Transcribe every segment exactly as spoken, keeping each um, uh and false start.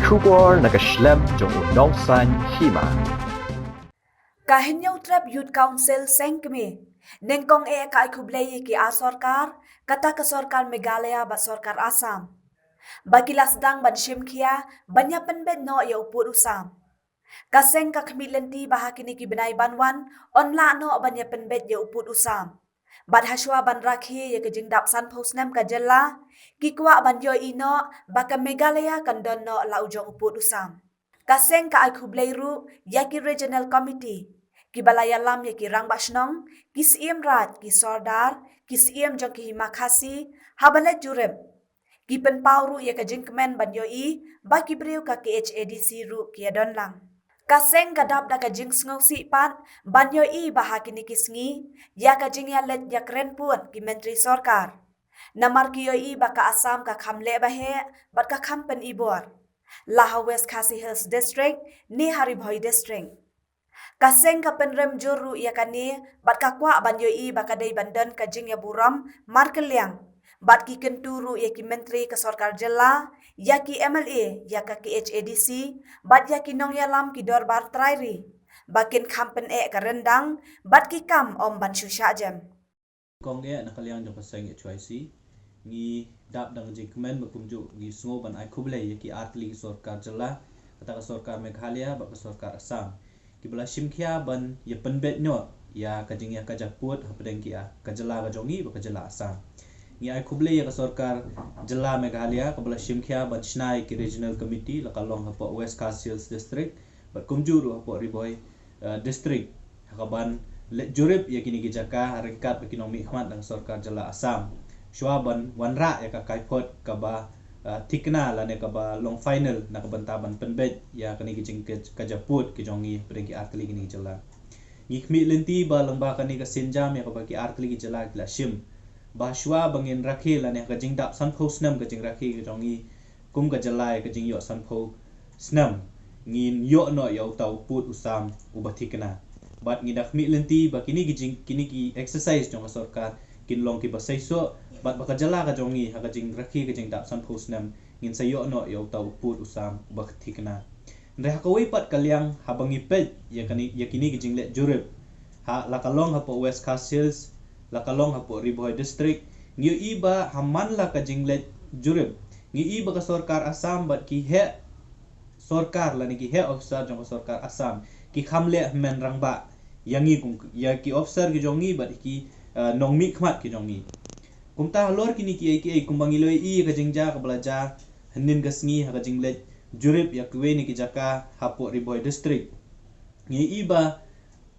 Khubor na ka shlem jong u nongsan hima. Ka Hynñiewtrep Youth Council Seng Kmie nyngkong eh ka ai khublei ïa ki ar sorkar, kata ka sorkar Meghalaya bad sorkar Assam, ba ki la sdang ban shim khia ban ïa pynbeit noh ïa u pud u sam. Ka seng ka khmih lynti ba ha kine ki bnai ban wan yn lah noh ban ïa pynbeit ïa u pud u sam. Bad hashwa ban rakhe ïa ka jingdap sanphew snem ka jylla, ki kwah ban ïohi noh ba ka Meghalaya kan don noh la u jong u pud u sam. Ka seng ka ai khublei ruh ïa ki Regional Committee, ki ba la ïalam ïa ki rangbah shnong, ki Syiem Raij, ki Sordar, ki Syiem jong ki Hima Khasi, ha ba leit jurip. Ki pynpaw ruh ïa ka jingkmen ban ïohi ba ki briew ka K H A D C ruh ki ïa don lang. Ka seng ka dap da ka jingsngewsih pat ban ïohi ba ha kine ki sngi ïa ka jingïaleit ïakren pud ki myntri sorkar. Namar ki ïohi ba ka Assam ka kham leh ba heh bad ka kham pynibor, la ha West Khasi Hills District ne ha Ri Bhoi District. Ka seng ka pynrem jur ruh ïa kane bad ka kwah ban ïohi ba ka dei ban don ka jingïaburom markylliang bad ki kyntu ruh ïa ki myntri ka sorkar jylla, ïa ki M L A, ïa ka K H A D C bad ïa ki nongïalam ki dorbar trai ri ba kin kham pyneh ka ryndang bad ki kam ym ban shu shah jem. Kong eh na ka liang jong ka seng H Y C, ngi dap da ka jingkmen ba kumjuh ngi sngew ban ai khublei ïa ki artylli ki sorkar jylla, kata ka sorkar Meghalaya bad ka sorkar Assam, ki ba la shim khia ban ïa pynbeit noh ïa ka jingïakajia pud hapdeng ki ar ka jylla ka jong ngi bad ka jylla Assam. Ngi ai khublei ïa ka sorkar jylla Meghalaya ka ba la shim khia ban shna ïa ki Regional Committee, la ka long hapoh West Khasi Hills District bad kumjuh ruh hapoh Ri Bhoi, eh, District, ha ka ban leit jurip ïa kine ki jaka ha ryngkat bad ki nongmihkhmat na ka sorkar jylla Assam, shwa ban wanrah ïa ka kaiphod ka ba, eh, thikna lane ka ba long final na ka bynta ban pynbeit ïa kine ki jingkajia pud ki jong ngi hapdeng ki artylli kine ki jylla. Ngi khmih lynti ba lyngba kane ka sienjam ïa ka ba ki artylli ki jylla ki la shim, ba shwa ba ngin rakhe lane ha ka jingdap sanphew snem ka jingrakhe ka jong ngi kum ka jylla ïa ka jingïoh sanphew snem, ngin ïoh noh ïa uta u pud u sam u ba thikna. Bad ngi da khmih lynti ba kine ki jing, kine ki exercise jong ka sorkar kin long ki ba seisoh bad ba ka jylla ka jong ngi ha ka jingrakhe ka jingdap sanphew snem ngin sa ïoh noh ïa uta u pud u sam u ba thikna. Hynrei ha kawei pat ka liang, haba ngi peit ïa kane, ïa kine ki jingleit jurip, ha la ka long hapoh West Khasi Hills, la ka long hapoh Ri Bhoi District, ngi ïohi ba ha man la ka jingleit jurip, ngi ïohi ba ka sorkar Assam bad ki heh sorkar lane ki heh officer jong ka sorkar Assam ki kham leh hynmen rangbah ïa ngi kum, ïa ki officer ki jong ngi bad ki, eh, nongmihkhmat ki jong ngi. Kumta halor kine kiei kiei, kumba ngi la ïohi ka jingjia ka ba la jia hynnin ka sngi ha ka jingleit jurip ïa kiwei na ki jaka hapoh Ri Bhoi District, ngi ïohi ba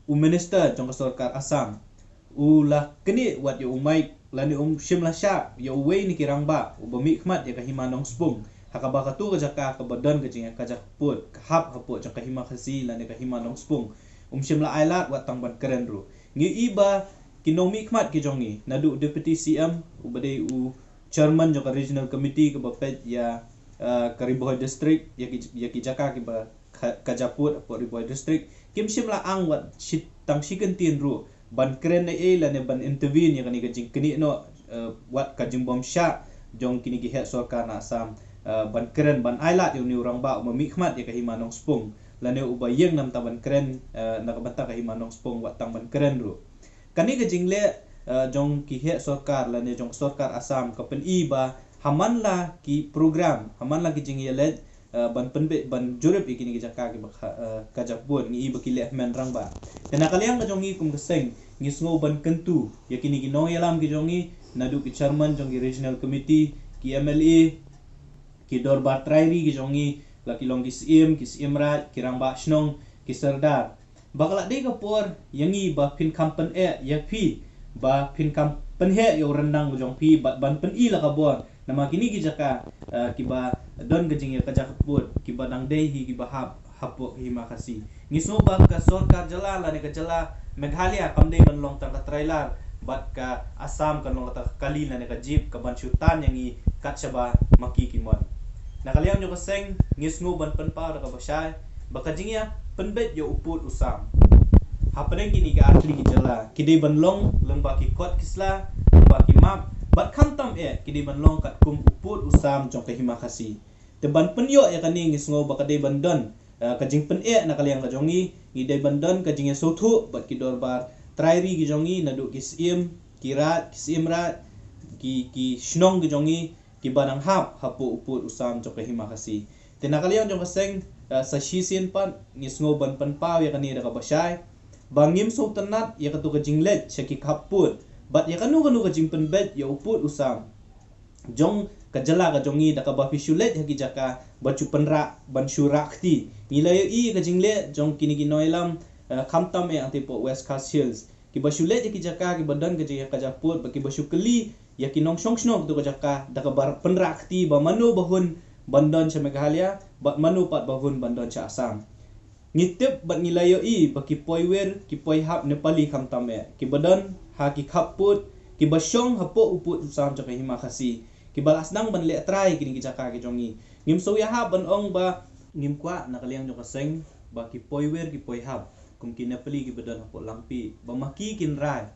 u minister jong ka sorkar Assam u la knieh wat ïa u mic lane um shym la shah ïa uwei na ki rangbah u ba mihkhmat ïa ka Hima Nongspung, ha kaba kato ka jaka ka ba don ka jingïakajia pud ka hap hapoh jong ka Hima Khasi lane ka Hima Nongspung, um shym la ai lad wat tang ban kren ruh. Ngi ïohi ba ki nongmihkhmat ki jong ngi, naduh Deputy C M u ba dei u chairman jong ka Regional Committee ka ba peit ïa, eh, ka Ri Bhoi District, ïa ki, ïa ki jaka ki ba ka, kajia pud hapoh Ri Bhoi District, kim shym la ang wat shi, tang shi kyntien ruh ban kren ei ei lane ban intervene ïa kane ka jingknieh noh, eh, wat ka jingbym shah jong kine ki heh sorkar na Assam, eh, ban kren ban ai lad ïa une u rangbah u ba mihkhmat ïa ka Hima Nongspung lane u ba ïeng na bynta ban kren, eh, na ka bynta ka Hima Nongspung wat tang ban kren ruh. Kane ka jingleh, eh, jong ki heh sorkar lane jong sorkar Assam ka pyni ba ha man la ki program, ha man la ki jingïaleit, eh, ban pynbeit ban jurip ïa kine ki jaka ki ba ka, eh, kajia pud, ngi ïohi ba ki leh hynmen rangbah. Te na ka liang ka jong ngi kum ka seng ngi sngew ban kyntu ïa kine ki nongïalam ki jong ngi, naduh ki chairman jong ki Regional Committee, ki M L A, ki dorbar trai ri ki jong ngi, la ki long ki Syiem, ki Syiem Raij, ki rangbah shnong, ki Sordar, ba ka la dei ka por ïa ngi ba phin kham pyneh ïa phi, ba phin kham pynheh ïa u ryndang jong phi bad ban pyni la ka bor. Namar kine ki jaka, eh, ki ba don ka jingïakajia pud ki ba dang dei hi ki ba hap hapoh Hima Khasi. Ngi sngew ba ka sorkar jylla lane ka jylla Meghalaya kam dei ban long tang ka trailer bad ka Assam kan long kata ka kali lane ka jeep ka ban shu tan ïa ngi kat shaba ma ki ki mon. Na ka liang jong ka seng ngi sngew ban pynpaw da ka ba shai ba ka jingïapynbeit ïa u pud u sam hapdeng kine ki artylli ki jylla ki dei ban long lyngba ki kot ki sla, lyngba ki map, bad khamtam eh ki dei ban long katkum u pud u sam jong ka Hima Khasi. Te ban pynïoh ïa kane ngi sngew ba ka dei ban don, eh, ka jingpyneh na ka liang ka jong ngi, ngi dei ban don ka jingïasngewthuh bad ki dorbar trai ri ki jong ngi, naduh ki syiem, ki raid, ki syiem raid, ki, ki shnong ki jong ngi, kiba dang hap hapoh u pud u sam jong ka Hima Khasi. Te na ka liang jong ka seng, eh, sa shisien pat ngi sngew ban pynpaw ïa kane da kaba shai ba ngim sngewtynnat ïa kato ka jingleit sha ki khappud bad ïa kano kano ka jingpynbeit ïa u pud u sam jong ka jylla ka jong ngi da kaba phi shu leit ha ki jaka ba shu pynrah, ban shu rah kti. Ngi la ïohi ïa ka jingleh jong kine ki nongïalam, eh, khamtam eh hangtei hapoh West Khasi Hills, kiba shu leit ha ki jaka kiba don ka jingïakajia pud bad kiba shu kylli ïa ki nongshong shnong kato ka jaka da kaba pynrah kti ba mano ba hun ban don sha Meghalaya bad mano pat ba hun ban don sha Assam. Ngi tip bad ngi la ïohi ba ki poiwir ki poihap Nepali khamtam eh kiba don ha ki khappud, kiba shong hapoh u pud u sam jong ka Hima Khasi, kiba la sdang ban leh trai kine ki jaka ki jong ngi. Ngim sngewhap ban ong ba ngim kwah na ka liang jong ka seng ba ki poiwir ki poihap kum ki Nepali kiba don hapoh Langpih ba ma ki kin rai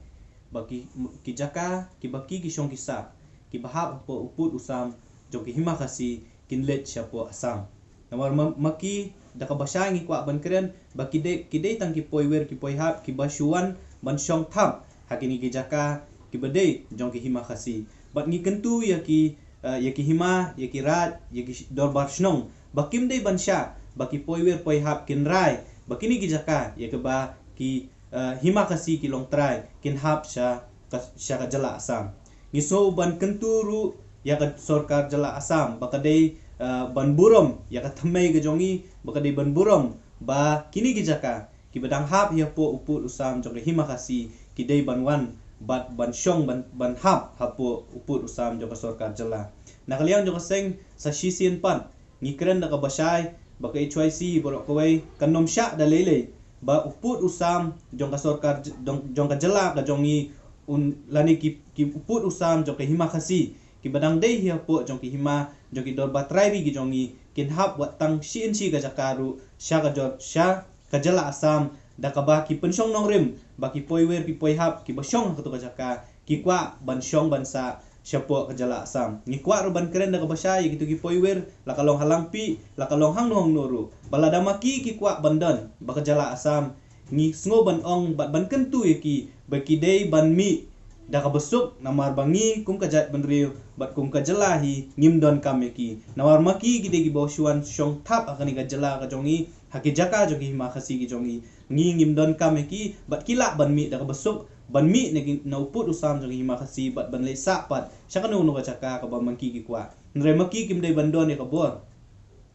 ba ki, ki jaka kiba ki, ki shong ki sah kiba hap hapoh u pud u sam jong ka Hima Khasi kin leit shapoh Assam. Namar ma, ma ki da kaba shai ngi kwah ban kren ba ki dei, ki dei tang ki poiwir ki poihap kiba shu wan ban shong thap ha kine ki jaka kiba dei jong ka Hima Khasi. Bad ngi kyntu ïa ki, eh, ïa ki hima, ïa ki raid, ïa ki sh-, dorbar shnong ba kim dei ban shah ba ki poiwir poihap kin rai ba kine ki jaka ïa kiba ki, eh, Hima Khasi ki long trai kin hap sha ka, sha ka jylla Assam. Ngi sngew ban kyntu ruh ïa ka sorkar jylla Assam ba ka dei, eh, ban burom ïa ka thymmei ka jong ngi, ba ka dei ban burom ba kine ki jaka kiba dang hap hapoh u pud u sam jong ka Hima Khasi ki dei ban wan bad ban shong ban, ban hap hapoh u pud u sam jong ka sorkar jylla. Na ka liang jong ka seng sa shisien pat ngi kren da kaba shai ba ka H Y C baroh kawei kan ym shah da lei lei ba u pud u sam jong ka sorkar j-, jong, jong ka jylla ka jong ngi un lane ki, ki u pud u sam jong ka Hima Khasi kiba dang dei hapoh jong ki hima jong ki dorbar trai ri ki jong ngi kin hap wat tang shi inshi ka jaka ruh sha ka jor, sha ka jylla Assam da kaba ki pynshong nongrim ba ki poiwir ki poihap kiba shong ha kato ka jaka ki kwah ban shong ban sah shapoh ka jylla Assam. Ngi kwah ruh ban kren da kaba shai ïa kito ki poiwir la ka long ha Langpih la ka long hangno hangno ruh ba lada ma ki ki kwah ban don bad ka jylla Assam ngi sngew ban ong bad ban kyntu ïa ki ba ki dei ban mih da kaba suk namar ba ngi kum ka jaitbynriew bad kum ka jylla hi ngim donkam ïa ki. Namar ma ki ki dei kiba shu wan shong thap ha kane ka jylla ka jong ngi ha ki jaka jong ki Hima Khasi ki jong ngi. Ngi ngim donkam ïa ki bad ki lah ban mih da kaba suk ban mih na ki, na u pud u sam jong ki Hima Khasi bad ban leit sah pat sha kano kano ka jaka kaba ma ki ki kwah. Hynrei ma ki kim dei ban don ïa ka bor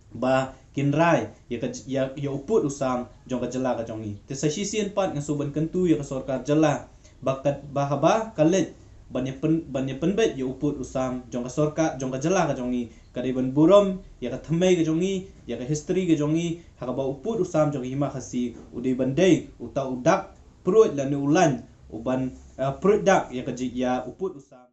ba kin rai ïa ka j-, ïa, ïa u pud u sam jong ka jylla ka jong ngi. Te sa shisien pat nga sngew ban kyntu ïa ka sorkar jylla ba ka, ba haba ka leit ban ïa pyn, ban ïa pynbeit ïa u pud u sam jong ka sorkar jong ka jylla ka jong ngi ka dei ban burom ïa ka thymmei ka jong ngi, ïa ka history ka jong ngi, ha kaba u pud u sam jong ka Hima Khasi u dei ban dei uta u dak pruid lane u lain u ban, eh, pruid dak ïa ka ji, ïa u pud u sam.